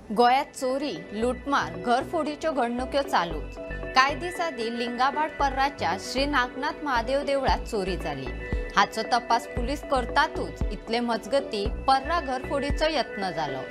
गोंयांत चोरी, लुटमार, घरफोडीच्यो घडणुक्यो चालूच. कांय दीस आदीं लिंगाभाट पर्राच्या श्री नागनाथ महादेव देवळात चोरी जाली. हाचो तपास पुलीस करतातूच, इतले मजगती पर्रा घरफोडीचो यत्न जालो.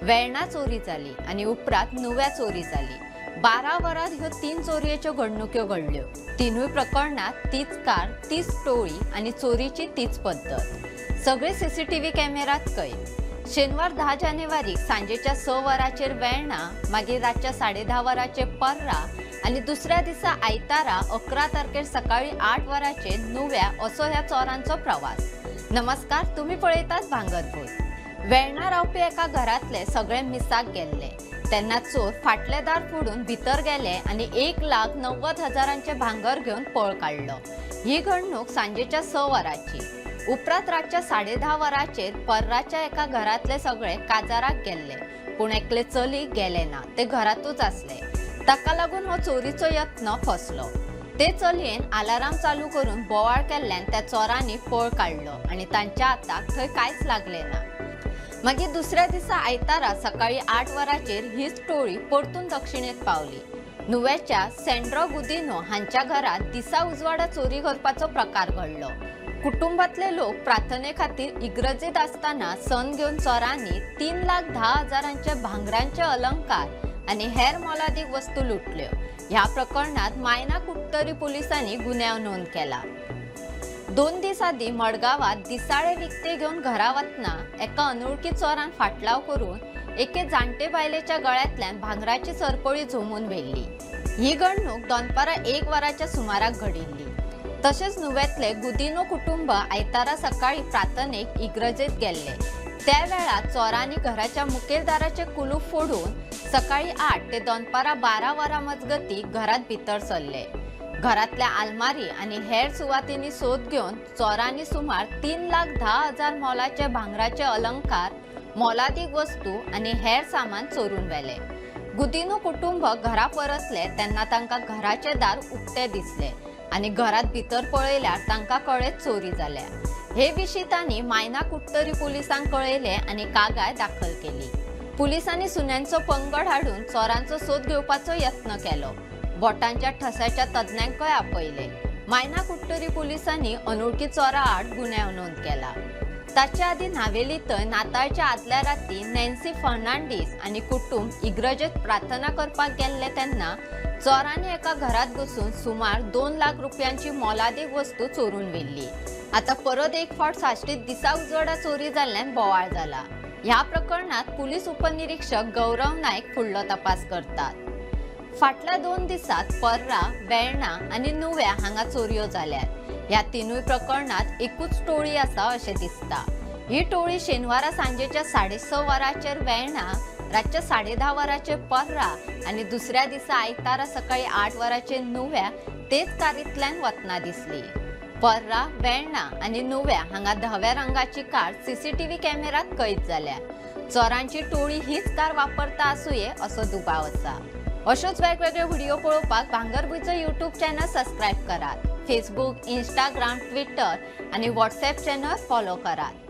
वेर्णा चोरी जाली आनी उपरांत नुव्या चोरी जाली. 12 वरांत ह्यो 3 चोरयेच्यो घडणुक्यो घडल्यो. तिनूय प्रकरणांत तीच कार, तीच टोळी आनी चोरीची तीच पद्दत. सगळे सीसीटीव्ही कॅमेरात कैद. शेनवार 10 जानेवारीक सांजेच्या 6 वरांचेर वेर्णा, मागीर रातच्या 10:30 वरांचेर पर्रा आनी दुसऱ्या दिसा आयतारा 11 तारखेर सकाळी 8 वरांचेर नुव्या असो ह्या चोरांचो प्रवास. नमस्कार, तुम्ही पळयतात भांगरभूंय. वेर्णा रावपी एका घरांतले सगळे मिसाक गेल्ले तेन्ना चोर फाटले दार फोडून भितर गेले आनी 1,90,000 भांगर घेवन पळ काडलो. ही घडणूक सांजेच्या 6 वरांची. उपरांत रातच्या 10:30 वरांचेर पर्राच्या एका घरांतले सगळे काजाराक गेल्ले, पूण एकले चली गेले ना, ते घरांतूच आसले. ताका लागून हो चोरीचो यत्न फसलो. ते चलयेन आलाराम चालू करून बोवाळ केल्ल्यान त्या चोरांनी पळ काडलो आनी तांच्या हाताक थंय कांयच लागलें ना. मागीर दुसऱ्या दिसा आयतारा सकाळी 8 वरांचेर हीच टोळी परतून दक्षिणेत पावली. नुव्याच्या सेंड्रो गुदिनो हांच्या घरात दिसा उजवाडा चोरी करपाचो प्रकार घडलो. कुटुंबातले लोक प्रार्थने खातीर इगर्जेत आसतना सन घेवन चोरांनी 3,10,000 भांगरांचे अलंकार आनी हेर मोलादीक वस्तू लुटल्यो. ह्या प्रकरणात मायना कुडतरी पोलिसांनी गुन्यांव नोंद केला. 2 दीस आदीं मडगांवात दिसाळे विकते घेवन घरा वतना एका अनोळखी चोरान फाटलाव करून एके जाणटे बायलेच्या गळ्यांतल्यान भांगराची सरपळी झोमून व्हेल्ली. ही घडणूक दनपारां 1 वरांच्या सुमाराक घडिल्ली. तशेंच नुव्यांतले गुदिनो कुटुंब आयतारा सकाळी प्रार्थनेक इगर्जेत गेल्ले त्या वेळार चोरांनी घराच्या मुखेल दाराचे कुलूप फोडून सकाळी 8 ते दनपारां 12 वरां मजगती घरात भितर सरले. घरातल्या आलमारी आनी हेर सुवातींनी सोद घेवन चोरांनी सुमार 3,10,000 मोलाचे भांगराचे अलंकार, मोलादीक वस्तू आनी हेर सामान चोरून व्हेले. गुदिनो कुटुंब घरा परतले तेन्ना तांकां घराचे दार उक्ते दिसले आनी घरात भितर पळयल्यार तांकां कळ्ळें चोरी जाल्या. हे विशीं तांणी मायना कुडतरी पुलिसांक कळयलें आनी कागाळ दाखल केली. पुलिसांनी सुण्यांचो पंगड हाडून चोरांचो सोद घेवपाचो यत्न केलो. बोटांच्या ठसाच्या तज्ञांकय आपयले. मायना कुडतरी पुलिसांनी अनोळखी चोरा आड गुन्यांव नोंद केला. ताच्या आदीं नावेलींतय नाताळच्या आदल्या राती नॅन्सी फर्नांडीस आनी कुटुंब इगर्जेत प्रार्थना करपाक गेल्ले तेन्ना चोरांनी एका घरात घुसून सुमार 2 लाख रुपयांची मोलादीक वस्तू चोरून व्हेल्ली. आता परत एक फावट साश्टीत दिसा उजवाडा चोरी जाल्ल्यान बोवाळ जाला. ह्या प्रकरणात पुलीस उपनिरीक्षक गौरव नायक फुडलो तपास करतात. फाटल्या 2 दिसात पर्रा, वेर्णा आनी नुव्या हांगा चोरयो जाल्यात. ह्या तिनूय प्रकरणात एकूच टोळी आसा अशें दिसता. ही टोळी शेनवारा सांजेच्या 6:30 वरांचेर वेर्णा, रातच्या 10:30 वरांचेर पर्रा आनी दुसऱ्या दिसा आयतारा सकाळी 8 वरांचेर नुव्या तेच कारींतल्यान वतना दिसली. पर्रा, वेर्णा आनी नुव्या हांगा धव्या रंगाची कार सीसीटीव्ही कॅमेरात कैद जाल्या. चोरांची टोळी हीच कार वापरता आसुये असो दुबाव आसा. अश्योच वेगवेगळे व्हिडिओ पळोवपाक भांगरभूंयचो यूट्यूब चॅनल सबस्क्रायब करात. फेसबूक, इंस्टाग्राम, ट्विटर आनी व्हॉट्सएप चॅनल फॉलो करात.